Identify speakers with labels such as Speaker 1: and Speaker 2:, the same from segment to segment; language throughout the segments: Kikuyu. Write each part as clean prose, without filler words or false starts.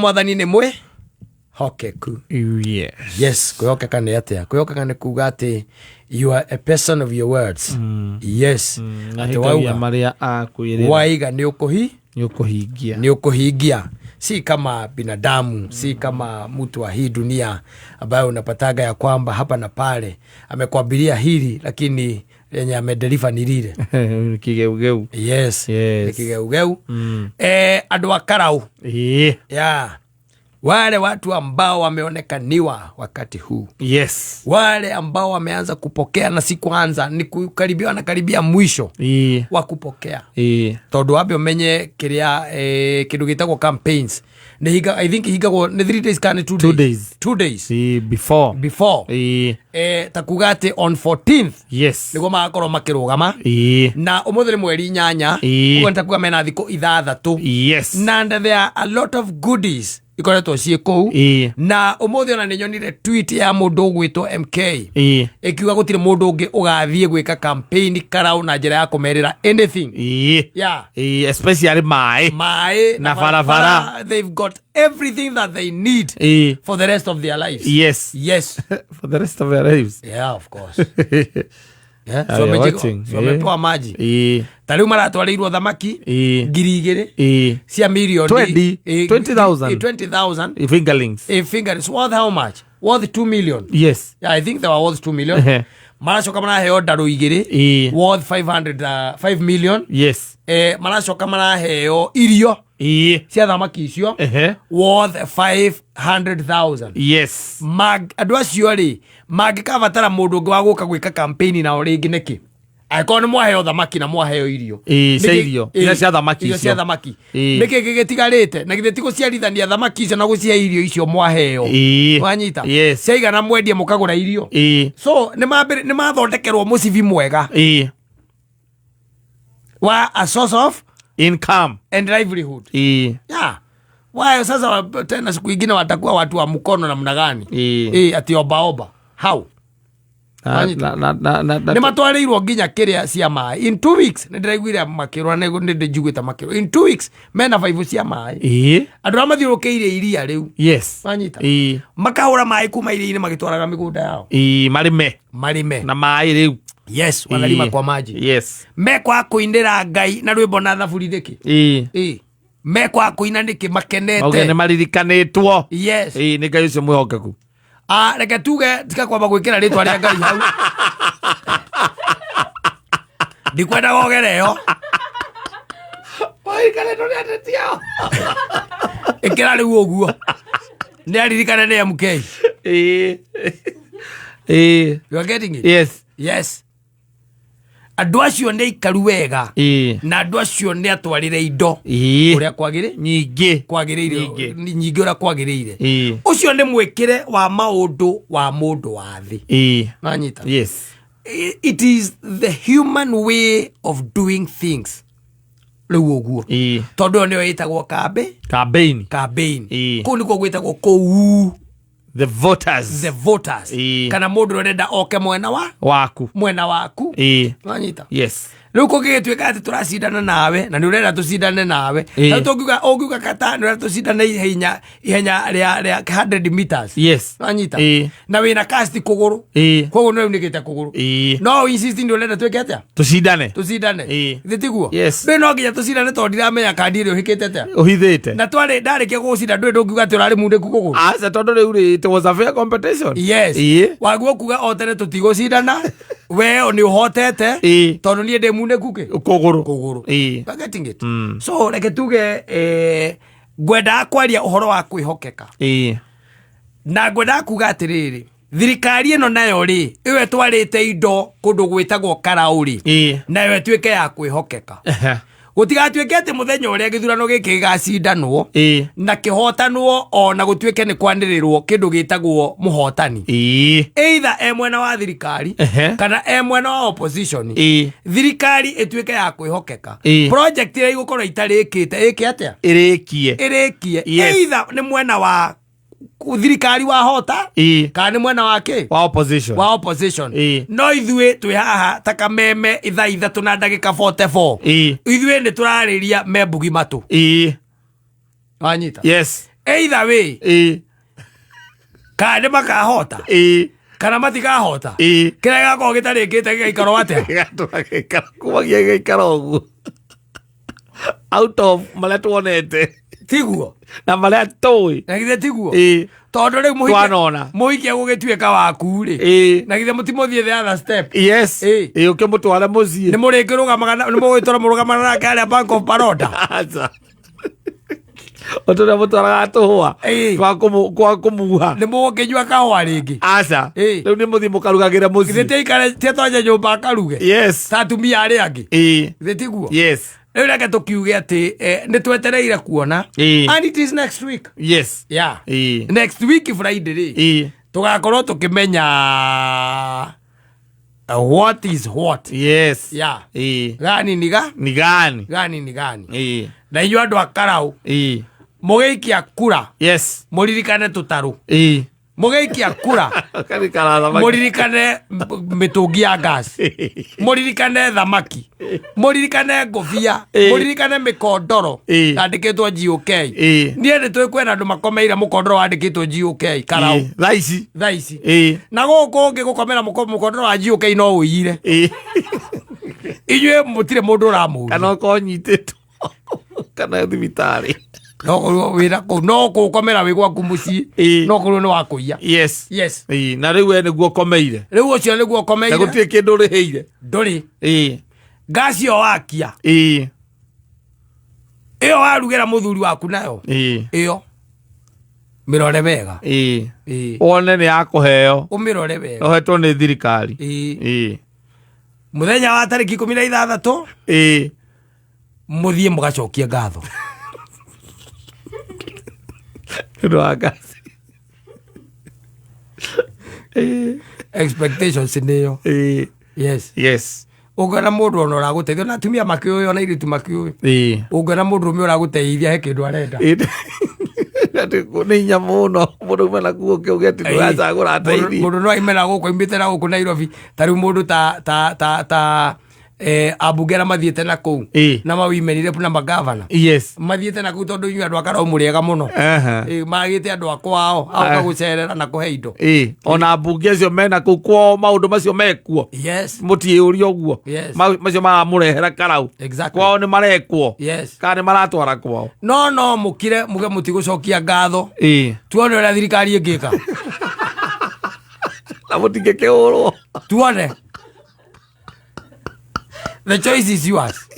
Speaker 1: Mwathani nĩ mwĩ hokeku.
Speaker 2: Yes.
Speaker 1: Yes, kwĩhokeka nĩ atĩa? Kwĩhokeka nĩ kuga atĩ you are a person of your words. Yes. Atĩ
Speaker 2: Ahingagia
Speaker 1: wauga
Speaker 2: marĩa akwĩrĩra.
Speaker 1: Waiga nĩ ũkũhi
Speaker 2: nĩ ũkũhingia.
Speaker 1: Nĩ ũkũhingia. Si kama binadamu, si kama mtu wa hii dunia ambayo unapataga ya kwamba hapa na pale amekwambiria hili lakini lenye amedeliver ni lile.
Speaker 2: Kĩgeugeu.
Speaker 1: Yes.
Speaker 2: Yes.
Speaker 1: Nĩ kĩgeugeu. Andũ a Karau, yeah. Wale watu ambao wameonekaniwa wakati huu, wale ambao wameanza kupokea na si kuanza, ni kukaribia, wanakaribia mwisho wa kupokea, tondũ wambe ũmenye kĩrĩa kĩndũ gĩtagwo campaigns nĩ hinga, I think hingagwo nĩ 3 days kana nĩ 2
Speaker 2: Two
Speaker 1: days.
Speaker 2: Days.
Speaker 1: 2 days.
Speaker 2: Before.
Speaker 1: Before. Ta kuga atĩ on 14th nĩguo magakorwo makĩrũgama, na ũmũthĩ nĩ mweri 8. Ũguo nĩ ta kuga mena thikũ 6. Na and there are a lot of goodies ikoretwo ciĩ kũu. Na ũmũthĩ ona nĩ nyonire tweet ya mũndũ ũgwĩtwo MK ĩkiuga gũtirĩ mũndũ ũngĩ ũgathiĩ gwĩka campaign Karau na njĩra ya kũmerĩra anything. Yeah.
Speaker 2: Especially maĩ.
Speaker 1: Maĩ.
Speaker 2: Na barabara.
Speaker 1: They've got everything that they need for the rest of their lives. Yes.
Speaker 2: For the rest of their lives.
Speaker 1: Yeah, of course, yeah.
Speaker 2: Are
Speaker 1: So
Speaker 2: you watching?
Speaker 1: So wamepewa maji. Ta rĩu maratwarĩirwo thamaki 2,000 cia mirioni
Speaker 2: 20, 20,000.
Speaker 1: 20,000.
Speaker 2: Fingerlings.
Speaker 1: Fingers worth how much? Worth 2 million.
Speaker 2: Yes.
Speaker 1: Yeah, I think they were worth 2 million. Maracoka maraheo ndarũ igĩrĩ worth 500, 5 million. Maracoka maraheo irio cia thamaki icio worth 500,000. Andũ acio rĩ, mangĩkabatara mũndũ ũngĩ wa gũka gwĩka campaign nao rĩngĩ nĩkĩ, angĩkorwo nĩ mwaheo thamaki na mwaheo irio?
Speaker 2: Cia irio. Iria cia thamaki
Speaker 1: Irio cia
Speaker 2: icio.
Speaker 1: thamaki. Nĩkĩ gĩgĩtigarĩte? Na githĩ ti gũciarithania thamaki icio na gũcihe irio icio mwaheo? Wanyita?
Speaker 2: Yes.
Speaker 1: Ciaigana mwendie mũkagũra irio. So nĩ mathondekerwo mũcibi mwega wa a source of
Speaker 2: income
Speaker 1: and livelihood. Yeah. Wayo sasa tena siku ingine watakuwa watu wa mkono namna gani? Ati obaoba how? Wanyita?
Speaker 2: Na
Speaker 1: Nĩ matwarĩirwo nginya kĩrĩa cia maĩ in 2 weeks. Nĩ ndĩraiguire makĩrwo, nĩ ndĩnjiguĩte makĩrwo in 2 weeks mena baibũ cia maĩ. Andũ arĩa mathiũrũkĩire iria rĩu, wanyita, makahũra maĩ kuma iria-inĩ magĩtwaraga mĩgũnda yao.
Speaker 2: Marĩme.
Speaker 1: Marĩme.
Speaker 2: Na maĩ rĩu.
Speaker 1: Yes, wanarima kwa maji. Mekwa kũinĩra Ngai na rwĩmbo na thaburi nĩkĩ? Mekwa kũina nĩkĩ?
Speaker 2: Mauge nĩ
Speaker 1: Makenete.
Speaker 2: maririkanĩtwo.
Speaker 1: Yes.
Speaker 2: Nĩ Ngai ũcio mwĩhokeku.
Speaker 1: Ah, reke tuge tiga kwamba gwĩkĩra rĩtwa rĩa Ngai hau, ndikwenda wogere ĩyo.
Speaker 2: Maririkanĩtwo nĩ ateti ao.
Speaker 1: Ĩkĩra rĩu ũguo nĩ aririkane nĩ MK. You are getting it?
Speaker 2: Yes.
Speaker 1: Yes, andũ acio nĩ aikaru wega na andũ acio nĩ atwarĩre indo ũrĩa kwagĩrĩ
Speaker 2: Nyingĩ.
Speaker 1: Kwagĩrĩire.
Speaker 2: Nyingĩ.
Speaker 1: Nyingĩ ũrĩa kwagĩrĩire. Ũcio nĩ mwĩkĩre wa maũndũ wa mũndũ wa thĩ. Wanyita?
Speaker 2: Yes.
Speaker 1: It is the human way of doing things rĩu ũguo, tondũ ĩyo nĩyo ĩtagwo kambĩ.
Speaker 2: Campaign.
Speaker 1: Campaign. Kũu nĩkuo gwĩtagwo kũu
Speaker 2: The voters.
Speaker 1: The voters. Kana mũndũ ũrĩa ũrenda oke mwena wa
Speaker 2: waku.
Speaker 1: Mwena waku. Wanyita?
Speaker 2: Yes.
Speaker 1: Rĩu kũngĩgĩtuĩka atĩ tũracindana nawe na nĩ ũrenda tũcindane nawe, rĩu tũngiuga, ũngiuga kata nĩ ũrenda tũcindane ihenya rĩa 100 meters, wanyita, na wĩna cast kũgũrũ, koguo nĩ unĩkĩte kũgũrũ, no insist nĩ ũrenda twĩke atĩa?
Speaker 2: Tũcindane.
Speaker 1: Tũcindane. Githĩ tiguo?
Speaker 2: Yes.
Speaker 1: Ndũĩ no nginya tũcindane, tondũ ndiramenya kandi ĩrĩa ũhĩkĩte atĩa.
Speaker 2: Ũhithĩte.
Speaker 1: Na twarĩ ndarĩkia gũgũcinda, ndũĩ ndũngiuga atĩ ũrarĩ munĩku kũgũrũ.
Speaker 2: Aca, tondũ rĩu rĩ, it was a fair competition.
Speaker 1: Yes. Waguo kuga o tene tũtigũcindana, we nĩ ũhotete, tondũ niĩ ndĩ munĩku kĩ?
Speaker 2: Kũgũrũ.
Speaker 1: Kũgũrũ.
Speaker 2: You
Speaker 1: are getting it? So reke tuge ngwendaga kwaria ũhoro wa kwĩhokeka, na ngwendaga kuga atĩrĩrĩ, thirikari ĩno nayo rĩ, ĩyo ĩtwarĩte indo kũndũ gwĩtagwo Karaũ rĩ, nayo ĩtuĩke ya kwĩhokeka. Gũtigatuĩke atĩ mũthenya ũrĩa gĩthurano gĩkĩ gĩgacindanwo na kĩhotanwo, ona gũtuĩke nĩ kwanĩrĩrwo kĩndũ gĩtagwo mũhotani, either e mwena wa thirikari kana e mwena wa opposition, thirikari ĩtuĩke ya kwĩhokeka. Project ĩrĩa igũkorwo itarĩkĩte ĩke atĩa?
Speaker 2: Ĩrĩkie.
Speaker 1: Ĩrĩkie.
Speaker 2: Yes.
Speaker 1: Either nĩ mwena wa thirikari wahota kana nĩ mwena wa kĩ?
Speaker 2: Wa opposition.
Speaker 1: Wa opposition. No ithuĩ twĩ haha ta kameme ithaa 3 na ndagĩka 44. Ithuĩ nĩ tũrarĩria membugi matũ. Wanyita?
Speaker 2: Yes.
Speaker 1: Either way, kana nĩ makahota kana matikahota, kĩrĩa gĩgakorwo gĩtarĩkĩte gĩgaikarwo atĩa?
Speaker 2: Gĩgatũra gĩikara kumagia gĩgaikara ũguo out of marĩa tuonete
Speaker 1: Tiguo?
Speaker 2: Na marĩa tũĩ.
Speaker 1: Na githĩ tiguo?
Speaker 2: Ĩĩ.
Speaker 1: Tondũ rĩu mũhikia
Speaker 2: Twanona.
Speaker 1: Mũhikia gũgĩtuĩka waku rĩ, na githĩ mũtimũthiĩ the other step?
Speaker 2: Yes.
Speaker 1: Ĩĩ.
Speaker 2: Ĩĩ, ũkĩmũtware mũciĩ.
Speaker 1: Nĩ mũrĩkĩrũgamaga nĩ mũgũgĩtũra mũrũgamaga nake harĩa Bank of Baroda?
Speaker 2: Aca. Ũtũrĩa mũtwaraga tũhũa
Speaker 1: Ĩĩ.
Speaker 2: kwa kũmuha.
Speaker 1: Nĩ mũgũkĩnyua kahũa rĩngĩ?
Speaker 2: Aca.
Speaker 1: Ĩĩ.
Speaker 2: Rĩu nĩ mũthiĩ mũkarugagĩre
Speaker 1: Githĩ
Speaker 2: mũciĩ.
Speaker 1: tiaikare tiatonye nyũmba akaruge
Speaker 2: Yes.
Speaker 1: ta atumia arĩa angĩ?
Speaker 2: Ĩĩ.
Speaker 1: Githĩ tiguo?
Speaker 2: Yes.
Speaker 1: Rĩu reke tũkiuge atĩ nĩ twetereire kuona.
Speaker 2: Ĩĩ.
Speaker 1: And it is next week.
Speaker 2: Yes.
Speaker 1: Yeah.
Speaker 2: Ĩĩ.
Speaker 1: Next week Friday rĩ,
Speaker 2: Ĩĩ.
Speaker 1: tũgakorwo tũkĩmenya what is what.
Speaker 2: Yes.
Speaker 1: Yeah.
Speaker 2: Ĩĩ.
Speaker 1: Gani ni ga
Speaker 2: Ni gani?
Speaker 1: Gani ni gani.
Speaker 2: Ĩĩ.
Speaker 1: Na inyuĩ andũ a Karau,
Speaker 2: Ĩĩ.
Speaker 1: mũgĩikia kura,
Speaker 2: Yes.
Speaker 1: mũririkane tũtarũ.
Speaker 2: Ĩĩ.
Speaker 1: Mũgĩikia kura,
Speaker 2: Ũkarikara thamaki.
Speaker 1: mũririkane mĩtũngi ya gas, mũririkane thamaki, mũririkane ngũbia,
Speaker 2: Ĩĩ.
Speaker 1: mũririkane mĩkondoro
Speaker 2: Ĩĩ.
Speaker 1: yandĩkĩtwo GOK.
Speaker 2: Ĩĩ.
Speaker 1: Niĩ nĩ tũĩ kwĩna andũ makomeire mũkondoro wandĩkĩtwo GOK Karau.
Speaker 2: Ĩĩ. Thaa ici.
Speaker 1: Thaa ici.
Speaker 2: Ĩĩ.
Speaker 1: Na gũkũ ũngĩ gũkomera mũkondoro wa GOK no ũiyire.
Speaker 2: Ĩĩ.
Speaker 1: Inyuĩ mũtirĩ mũndũ ũramũria.
Speaker 2: Kana ũkorwo nyitĩtwo kana thibitarĩ.
Speaker 1: No korwo wĩra kũu no kũũkomera wĩ gwaku mũciĩ.
Speaker 2: Ĩĩ.
Speaker 1: No korwo nĩ wa kũiya.
Speaker 2: Yes.
Speaker 1: Yes.
Speaker 2: Ĩĩ, na rĩu we nĩguo ũkomeire.
Speaker 1: Rĩu ũcio nĩguo
Speaker 2: Na
Speaker 1: ũkomeire.
Speaker 2: gũtirĩ kĩndũ ũrĩhĩire.
Speaker 1: Ndũrĩ.
Speaker 2: Ĩĩ.
Speaker 1: Ngasi ĩyo wakia,
Speaker 2: Ĩĩ.
Speaker 1: ĩyo warugĩra mũthuri waku nayo,
Speaker 2: Ĩĩ.
Speaker 1: ĩyo mĩrore wega.
Speaker 2: Ĩĩ.
Speaker 1: Ĩĩ.
Speaker 2: Wone nĩ ya kũheo.
Speaker 1: Ũmĩrore wega.
Speaker 2: Ũhetwo nĩ thirikari.
Speaker 1: Ĩĩ.
Speaker 2: Ĩĩ.
Speaker 1: Mũthenya wa tarĩki 16,
Speaker 2: Ĩĩ.
Speaker 1: mũthiĩ mũgacokie ngatho.
Speaker 2: Nĩ ũndũ wa ngasi. Ĩĩ.
Speaker 1: Expectations nĩyo.
Speaker 2: Ĩĩ.
Speaker 1: Yes.
Speaker 2: Yes.
Speaker 1: Ũngĩona mũndũ ona ũragũteithia, ona atumia makĩũĩ, ona airĩtu makĩũĩ,
Speaker 2: Ĩĩ.
Speaker 1: ũngĩona mũndũ ũmwe ũragũteithia he kĩndũ arenda.
Speaker 2: Ĩĩ. Atĩ nĩ hinya mũno mũndũ uma nakuo ũkĩuge atĩ ndũracagũra ateithie.
Speaker 1: Mũndũ no aime na gũkũ, aimĩte na gũkũ Nairobi, ta rĩu mũndũ ta ambunge arĩa mathiĩte na kũu,
Speaker 2: Ĩĩ.
Speaker 1: na mawimenire na magavana
Speaker 2: Yes.
Speaker 1: mathiĩte na kũu, tondũ inyuĩ andũ a Karau mũrĩega mũno.
Speaker 2: Aha.
Speaker 1: Ĩĩ, magĩte andũ a kwao agoka gũcerera na kũhe indo.
Speaker 2: Ĩĩ, ona ambunge acio mena kũu kwao maũndũ macio mekuo.
Speaker 1: Yes.
Speaker 2: Mũtiĩũria ũguo.
Speaker 1: Yes.
Speaker 2: Macio maramũrehera Karau.
Speaker 1: Exactly.
Speaker 2: Kwao nĩ marekwo?
Speaker 1: Yes.
Speaker 2: Kana nĩ maratwara kwao?
Speaker 1: No mũkire muge mũtigũcokia ngatho.
Speaker 2: Ĩĩ.
Speaker 1: Tuone ũrĩa thirikari ĩngĩka.
Speaker 2: Na mũtingĩkĩhũrwo.
Speaker 1: Tuone. The choice is yours.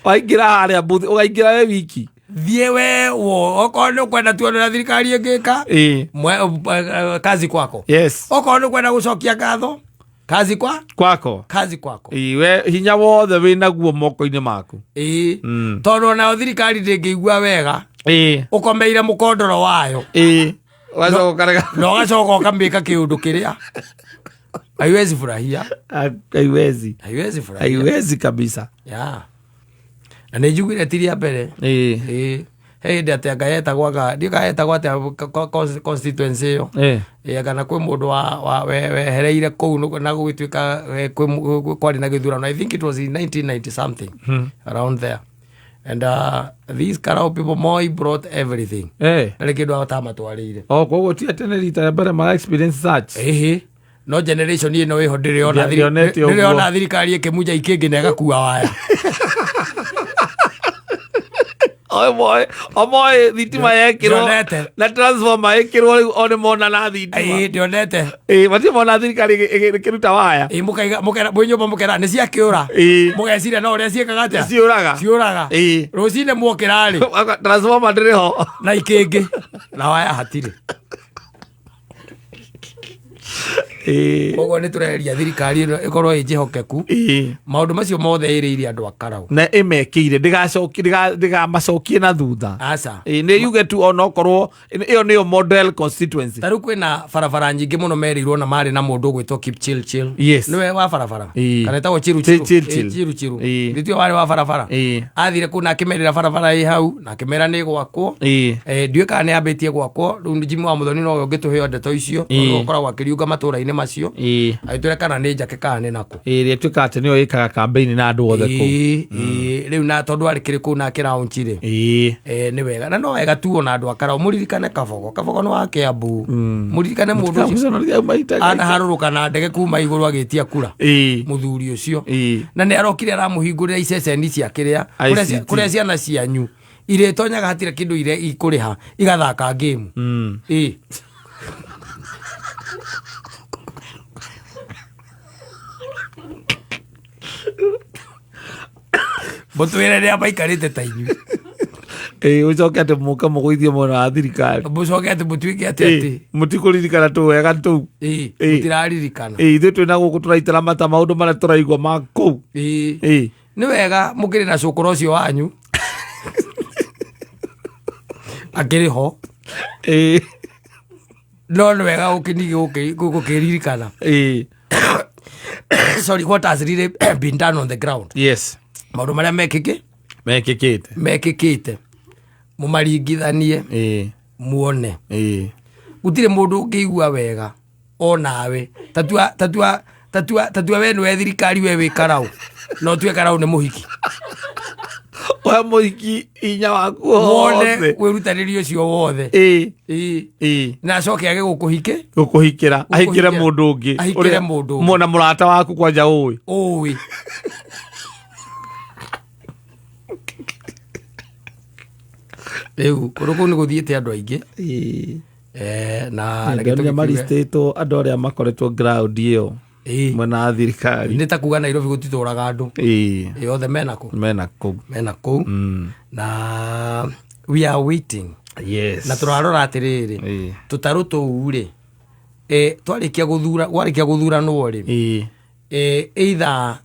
Speaker 2: Waingĩra harĩa booth ũgaingĩra we wiki.
Speaker 1: Thiĩ we wo okorwo nĩ ũkwenda tuone ũrĩa thirikari ĩngĩka.
Speaker 2: Ĩĩ.
Speaker 1: Kazi kwako.
Speaker 2: Yes.
Speaker 1: Okorwo nĩ ũkwenda gũcokia ngatho, kazi kwa
Speaker 2: Kwako.
Speaker 1: kazi kwako.
Speaker 2: Ĩĩ, we hinya wothe wĩnaguo moko-inĩ maku.
Speaker 1: Ĩĩ, tondũ onayo thirikari ndĩngĩigua wega
Speaker 2: Ĩĩ.
Speaker 1: ũkomeire mũkondoro wayo,
Speaker 2: Ĩĩ. Ũgacoka ũkarega.
Speaker 1: Na ũgacoka ũkamĩka kĩũndũ kĩrĩa haiwezi furahia.
Speaker 2: Haiwezi.
Speaker 1: Haiwezi furahia.
Speaker 2: Haiwezi kabisa.
Speaker 1: Yeah. Na nĩ njiguire ti rĩa mbere.
Speaker 2: Ĩĩ.
Speaker 1: Ĩĩ, he hĩndĩ atĩ anga yetagwo, anga ndiũ kana yetagwo atĩa constituency ĩyo.
Speaker 2: Ĩĩ.
Speaker 1: Ĩĩ, kana kwĩ mũndũ wa wehereire kũu na gũgĩtuĩka kwarĩ na gĩthurano. I think it was in 1990 something, around there, and these Karau people, Moi brought everything.
Speaker 2: Ĩĩ.
Speaker 1: Na nĩ kĩndũ atamatwarĩire.
Speaker 2: O koguo ti atĩ nĩ rita rĩa mbere mara experience such.
Speaker 1: Ĩhĩ, no generation ĩno ĩho ndĩrĩona
Speaker 2: Ndĩonete ũguo.
Speaker 1: ndĩrĩona thirikari ĩkĩmunja ikĩngĩ na ĩgakua waya.
Speaker 2: Omoĩ thitima yekĩrwo
Speaker 1: Ndionete.
Speaker 2: na transformer ĩkĩrwo, rĩu o nĩ mona na thitima.
Speaker 1: Ĩĩ, ndionete.
Speaker 2: Ĩĩ, matirĩ mona thirikari ĩkĩruta waya.
Speaker 1: Ĩĩ, mũkaiga mũkera mwĩ nyũmba mũkera nĩ ciakĩũra.
Speaker 2: Ĩĩ.
Speaker 1: Mũgeciria no ũrĩa ciĩkaga atĩa?
Speaker 2: Ciũraga.
Speaker 1: Ciũraga.
Speaker 2: Ĩĩ.
Speaker 1: Rũcinĩ mwokĩra rĩ,
Speaker 2: Transformer ndĩrĩ ho.
Speaker 1: Na ikĩngĩ na waya hatirĩ.
Speaker 2: Ĩĩ.
Speaker 1: Koguo nĩ tũreria thirikari ĩno ĩkorwo ĩ njĩhokeku.
Speaker 2: Ĩĩ.
Speaker 1: Maũndũ macio mothe ĩrĩire andũ a Karau.
Speaker 2: Na ĩmekĩire ndĩgamacokie na thutha.
Speaker 1: Aca.
Speaker 2: Ĩĩ, nĩ yuge tu onokorwo ĩyo nĩyo model constituency.
Speaker 1: Ta rĩu kwĩna barabara nyingĩ mũno merirwo na marĩ na mũndũ ũgwĩtwo Kipchirchir.
Speaker 2: Yes.
Speaker 1: Nĩwe wa barabara.
Speaker 2: Ĩĩ.
Speaker 1: Kana etagwo Chiru Chiru?
Speaker 2: Chirchir.
Speaker 1: Ĩĩ, Chiru Chiru.
Speaker 2: Ĩĩ.
Speaker 1: Nĩtio warĩ wa barabara?
Speaker 2: Ĩĩ.
Speaker 1: Athire kũu na akĩmerĩra barabara ĩ hau na akĩmera nĩ gwakwo.
Speaker 2: Ĩĩ.
Speaker 1: Ndiũĩ kana nĩ ambĩtie gwakwo. Rĩu Jimmy wa Muthoni nowe ũngĩtũhe ndeto icio,
Speaker 2: Ĩĩ.
Speaker 1: tondũ ũkoragwo akĩriũnga matũra-inĩ macio.
Speaker 2: Ĩĩ.
Speaker 1: Agĩtwĩra kana nĩ njake kana nĩ nakũ.
Speaker 2: Ĩrĩa ĩtuĩkaga atĩ nĩyo ĩkaga campaign na andũ othe kũu.
Speaker 1: Ĩĩ, ĩĩ, rĩu na tondũ arĩ kĩrĩ kũu na kĩraunchi rĩ,
Speaker 2: Ĩĩ.
Speaker 1: Nĩ wega na no wega tu ona andũ akaraũ mũririkane Kabogo. Kabogo nĩ wa Kĩambu, mũririkane mũndũ ũcio.
Speaker 2: Mũtikamũconorithie maita.
Speaker 1: Anaharũrũka na ndege kuma igũrũ agĩtia kura.
Speaker 2: Ĩĩ.
Speaker 1: Mũthuri ũcio
Speaker 2: Ĩĩ.
Speaker 1: na nĩ arokire aramũhingũrĩra iceceni cia kĩrĩa
Speaker 2: ICT.
Speaker 1: kũrĩa ciana cianyu irĩtonyaga hatirĩ kĩndũ ire ikũrĩha igathaka game. Ĩĩ. Mũtwĩre rĩrĩa maikarĩte ta inyuĩ.
Speaker 2: Ĩĩ, ũcoke atĩ mũke mũgũithie mwena wa thirikari.
Speaker 1: Mũcoke atĩ mũtuĩke atĩ atĩ
Speaker 2: Ĩĩ, mũtikũririkana tũwega tũu.
Speaker 1: Ĩĩ,
Speaker 2: Ĩĩ.
Speaker 1: mũtiraririkana.
Speaker 2: Ĩĩ, ithuĩ twĩna gũkũ tũraitĩra mata maũndũ marĩa tũraigua ma kũu.
Speaker 1: Ĩĩ.
Speaker 2: Ĩĩ.
Speaker 1: Nĩ wega mũkĩrĩ na cũkũrũ ũcio wanyu akĩrĩ ho.
Speaker 2: Ĩĩ.
Speaker 1: No nĩ wega gũkĩnigĩ gũkĩririkana.
Speaker 2: Ĩĩ.
Speaker 1: Sorry, what has really been done on the ground.
Speaker 2: Yes.
Speaker 1: Maũndũ marĩa mekĩkĩ
Speaker 2: Mekĩkĩte.
Speaker 1: Mekĩkĩte mũmaringithanie.
Speaker 2: Ĩĩ.
Speaker 1: Muone.
Speaker 2: Ĩĩ.
Speaker 1: Gũtirĩ mũndũ ũngĩigua wega onawe tatua tatua tatua tatua we nĩwe thirikari, we wĩ karau na ũtue karau nĩ mũhiki.
Speaker 2: We mũhiki hinya waku
Speaker 1: wone
Speaker 2: wothe.
Speaker 1: Wĩrutanĩri ũcio wothe.
Speaker 2: Ĩĩ.
Speaker 1: Ĩĩ.
Speaker 2: Ĩĩ.
Speaker 1: Na acoke age gũkũhike.
Speaker 2: Gũkũhikĩra, ahikĩre
Speaker 1: Gũkũhikĩra.
Speaker 2: mũndũ ũngĩ.
Speaker 1: Ahikĩre
Speaker 2: Ũrĩa-
Speaker 1: mũndũ ũngĩ.
Speaker 2: Mona mũrata waku kwanja ũĩ.
Speaker 1: Ũĩ rĩu kũndũ kũu nĩ gũthiĩte andũ aingĩ. Na reke
Speaker 2: Ndonire
Speaker 1: tũgĩkiuge-
Speaker 2: maristĩtwo andũ arĩa makoretwo ground ĩyo mwena wa thirikari.
Speaker 1: Nĩ ta kuga Nairobi gũtitũraga andũ.
Speaker 2: Ĩĩ.
Speaker 1: Ĩ, othe mena kũ
Speaker 2: Mena kũu.
Speaker 1: Mena kũu. Na we are waiting.
Speaker 2: Yes.
Speaker 1: Na tũrarora atĩrĩrĩ, tũtarũ tũu rĩ, twarĩkia gũthura, gwarĩkia gũthuranwo rĩ,
Speaker 2: Ĩĩ.
Speaker 1: Either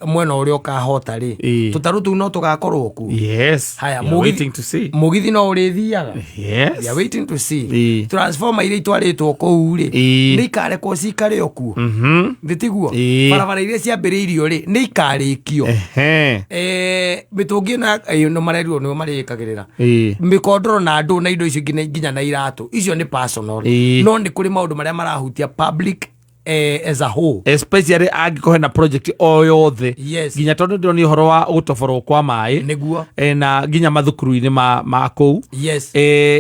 Speaker 1: mwena ũrĩa ũkahota rĩ, tũtarũ tũu no tũgakorwo kuo.
Speaker 2: Yes.
Speaker 1: Haya,
Speaker 2: We are waiting to see.
Speaker 1: Mũgithi no ũrĩthiaga.
Speaker 2: Yes.
Speaker 1: We are waiting to see. Transformer iria itwarĩtwo kũu rĩ, nĩ ikarekwo cikare o kuo? Thĩ tiguo?
Speaker 2: Ĩĩ.
Speaker 1: Barabara iria ciambĩrĩirio rĩ, nĩ ikarĩkio?
Speaker 2: Ehe.
Speaker 1: Mĩtũngi ĩno ĩno marerirwo nĩo marĩkagĩrĩra mĩkondoro na andũ na indo icio nginya na iratũ icio nĩ personal. No nĩ kũrĩ maũndũ marĩa marahutia public as a whole.
Speaker 2: Especially angĩkorwo hena project o yothe.
Speaker 1: Yes.
Speaker 2: Nginya tondũ ndĩronio ũhoro wa gũtoborwo kwa maĩ.
Speaker 1: Nĩguo.
Speaker 2: Na nginya mathukuru-inĩ ma kũu.
Speaker 1: Yes.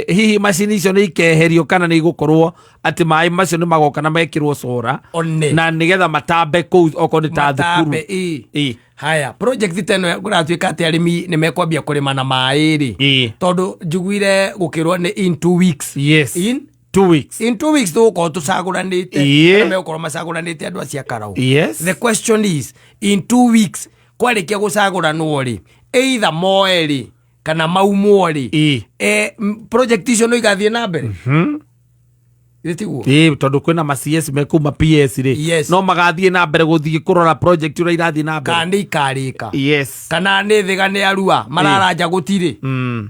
Speaker 2: Hihi macini icio nĩ ikeherio kana nĩ igũkorwo atĩ maĩ macio nĩ magoka na mekĩrwo cora
Speaker 1: One.
Speaker 2: na nĩgetha matambe kũu okorwo nĩ ta thukuru.
Speaker 1: Matambe, ĩ. Haya, project ta ĩno kũratuĩka atĩ arĩmi nĩ mekwambia kũrĩma na maĩ rĩ, tondũ njiguire gũkĩrwo nĩ in 2 weeks.
Speaker 2: Yes.
Speaker 1: In
Speaker 2: 2 weeks.
Speaker 1: In 2 weeks tũgũkorwo tũcagũranĩte. Kana megũkorwo macagũranĩte andũ acio a Karau.
Speaker 2: Yes.
Speaker 1: The question is, in 2 weeks kwarĩkia gũcagũranwo rĩ, either moe rĩ kana maumwo rĩ, project icio no igathiĩ na mbere? Ĩ tiguo?
Speaker 2: Ĩĩ, tondũ kwĩna ma CS mekuma PS rĩ,
Speaker 1: Yes.
Speaker 2: no magathiĩ na mbere gũthiĩ kũrora project ũrĩa irathiĩ na mbere.
Speaker 1: Kana nĩ ikarĩka?
Speaker 2: Yes.
Speaker 1: Kana nĩ thĩga nĩ arua mararanja gũtirĩ?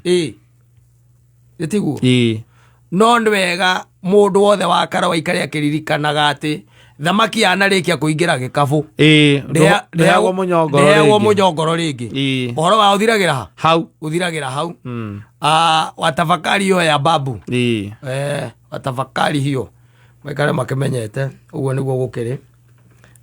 Speaker 1: Ĩ, ĩ tiguo?
Speaker 2: Ĩĩ.
Speaker 1: No nĩ wega mũndũ wothe wa Karau aikare akĩririkanaga atĩ thamaki yanarĩkia kũingĩra gĩkabũ,
Speaker 2: Ĩĩ, ndĩheagwo mũnyongoro
Speaker 1: ndĩheagwo
Speaker 2: rĩngĩ.
Speaker 1: mũnyongoro rĩngĩ. Ũhoro wa ũthiragĩra ha?
Speaker 2: Hau.
Speaker 1: Ũthiragĩra hau. Ah, watafakari hiyo ya babu. Watafakari hiyo maikare makĩmenyete ũguo nĩguo gũkĩrĩ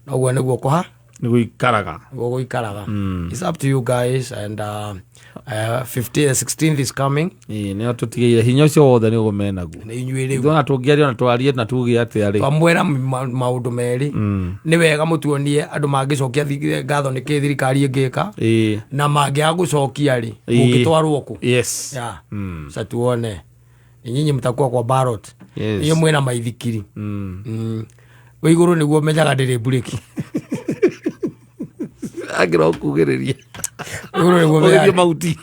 Speaker 1: na ũguo nĩguo kũha
Speaker 2: Nĩ gũikaraga.
Speaker 1: Nĩguo gũikaraga. It's up to you guys and 15, 16th is coming.
Speaker 2: Ĩĩ, nĩo tũtigĩire hinya ũcio wothe nĩ ũguo menaguo.
Speaker 1: Nĩ inyuĩ rĩu.
Speaker 2: Ithuĩ ona tũngĩaria ona twarie na tuge atĩa rĩ.
Speaker 1: Twamwĩra maũndũ merĩ, nĩ wega mũtuonie andũ mangĩcokia ngatho nĩ kĩ thirikari ĩngĩka, na mangĩaga gũcokia rĩ, mũngĩtwarwo kũ?
Speaker 2: Yes.
Speaker 1: Yeah. Sasa tuone ni nyinyi mtakuwa kwa ballot.
Speaker 2: Yes.
Speaker 1: Iyo mwĩna maithikiri. Wĩ igũrũ nĩguo menyaga ndĩrĩ mburĩki.
Speaker 2: Angĩra ũkugĩrĩria.
Speaker 1: Igũrũ nĩguo
Speaker 2: ũgĩthiĩ
Speaker 1: menyaga
Speaker 2: mahuti.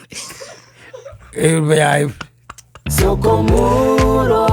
Speaker 1: menyaga.
Speaker 3: Sokomuro.